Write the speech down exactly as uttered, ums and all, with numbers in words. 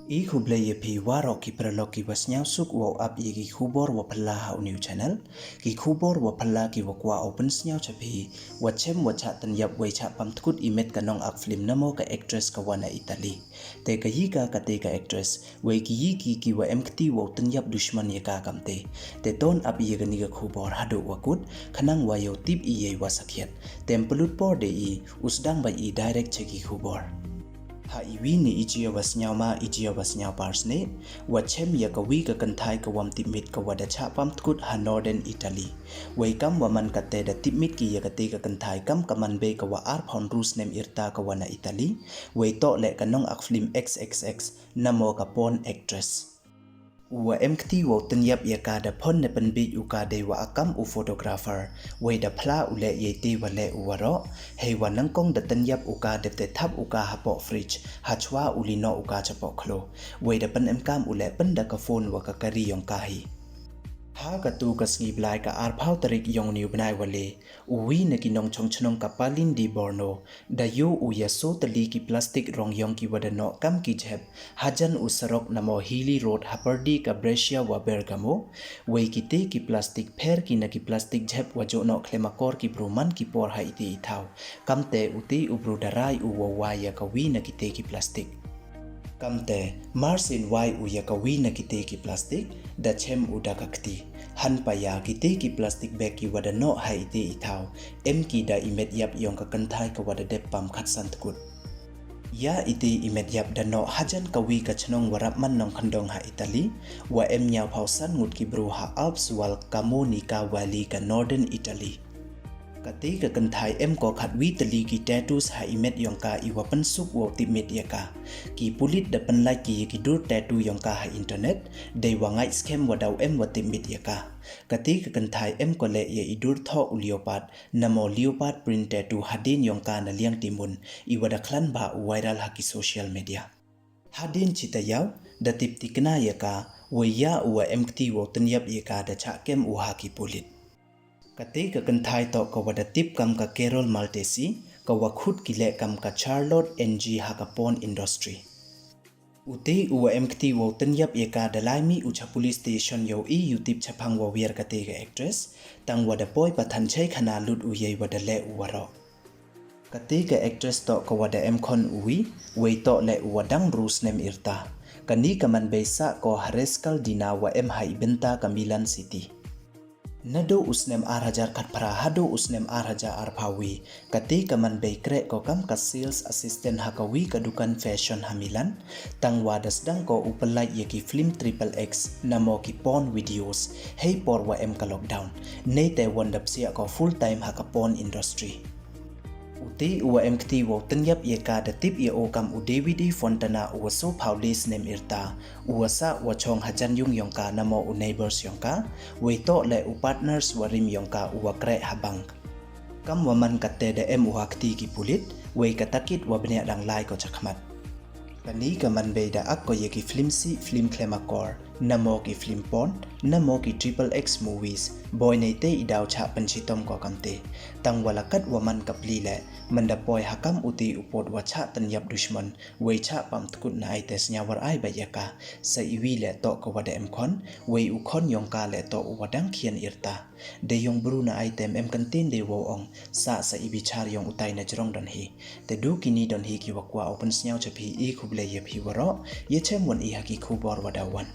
I khublei ya phi waroh ki paralok ki wa sniawsuk wow ap ya ki khubor wa phylla ha u new channel. Ki khubor wa phylla ki wa kwah u pynsniaw cha phi, wa chem wa chah tynyap wei chah pamtkut i met ka nong ak film namo ka actress ka wa na Italy. Te ka yi ka kate ka actress, wei ki yi ki ki wa em kti wow tynyap dushman ya ka kamte. Te ton ap ya kani ka khubor haduh wa kut, khnang wa yow tip i yei wa sakhiat. Te ym pynlut por de i, u sdang bait i direct cha ki khubor. Ha i wi ni i jia wa sniaw ma i jia wa sniaw pars ne, wa chem ya ka wi ka kynthai ka wam tipmit ka wa da chah pamtkut ha Northern Italy. Wei kam wa man kate da tipmit ki ya kate ka kynthai kam ka man bei ka wa arphaw ynru snem irta ka wa na Italy, wei toh leh ka nong ak film X X X, namo ka porn actress. U wa em kti wow tynyap ya ka da phon ne pynbit u ka dei wa akam u photographer, wei da phla u leh yei te wa leh u waroh, hei wa nangkong da tynyap u ka dep te thap u ka hapoh fridge, hachwa u li noh u ka chapoh khlo, wei da pynemkam u leh pynda ka phone wa ka kari yong ka hi. Ha katu ka sngi Blai ka arphaw tarik yong u ni u bnai wa le, u wi na ki nongchong chnong ka Palin di Borno, da yoh u ya so tylli ki plastik rong yong ki wa da noh kam ki jhep, hajan u sarok namo Healy Road hapyrdi ka Brescia wa Bergamo, wei kite ki plastik pher ki na ki plastik jhep wa joh noh khlem akor ki bru man ki por ha ite i thaw. Kamte ute u bru da rai u wow wai ya ka wi na kite ki plastik. Kamte, mar sien wai u ya ka wi na kite ki plastik, da chem u da ka kti. Hanpa ya kite ki plastik bag ki wa da noh ha ite i thaw, em ki da i met yap yong ka kynthai ka wa da dep pam khatsan tkut. Ya ite i met yap da noh hajan ka wi ka chnong wa rap man nongkhyndong ha Italy, wa em ñiawphaw san ngut ki bru ha Alps Val Camonica Valley ka Northern Italy. Kate ka kynthai em ko khatwi tylli ki tattoos ha i met yong ka i wa pynsuk wow tipmit ya ka. Ki pulit da pynlait ki ya ki dur tattoo yong ka ha internet, dei wa ngait skhem wa daw em wa tipmit ya ka. Kate ka kynthai em ko leh ya i dur thoh u leopard, namo leopard print tattoo hadien yong ka na liang timun, i wa da khlan bha u viral ha ki social media. Hadien chita yaw, da tip tikna ya ka, wei ya u wa em kti wow tynyap ya ka da chah kem u ha ki pulit. Kate ka kynthai toh ka wa da tip kam ka Carol Maltesi, ka wa khut ki leh kam ka Charlotte N G ha ka porn industry. Ute u wa em kti wow tynyap ya ka da lai mih u cha police station yow i u tip chaphang wa wiar kate ka actress, tang wa da poi pathan chai khana lut u yei wa da leh u waroh. Kate ka actress toh ka wa da em khon u wi, wei toh leh u wa dang ynru snem irta. Kani ka man bei sah ko ha Rescaldina wa em ha i bynta ka Milan City. Naduh u snem ar hajar khatphra haduh u snem ar hajar arphaw wi, kate ka man bei kreh ko kam ka sales assistant ha ka wi ka dukan fashion ha Milan, tang wa da sdang ko u pynlait ya ki film triple X, namo ki porn videos, hei por wa em ka lockdown. Neite won da psiah ko full time ha ka porn industry. Ute u wa em kti wow tynyap ya ka da tip ya o kam u Davide Fontana u wa sophaw le snem irta, u wa sah wa chong hajan yung yong ka namo u neighbors yong ka, wei toh leh u partners wa rim yong ka u wa kreh ha bank. Kam wa man kate da em u ha kti ki pulit, wei ka takit wa bniah dang lai ko chakhmat. Kani ka man bei da ak ko ya ki film sih, film khlem akor, namo ki film porn, namo ki triple X movies, boi neite i daw chah pynchitom ko kamte. Tang wa la kat wa man ka pli leh, man da poi ha kam ute u pud wa chah tynyap dushman, wei chah pam tkut na ai te sniawar ai bait ya ka, sa i wi leh toh ka wa da em khon, wei u khon yong ka leh toh u wa dang khian irta. Dei yong bru na ai te em kyntien de wow ong, sah sa i bichar yong utai na jrong don hi. Te du kini don hi ki wa kwah u pynsniaw cha phi, i khublei ya phi waroh, ya chem wan i ha ki khubor wa daw wan.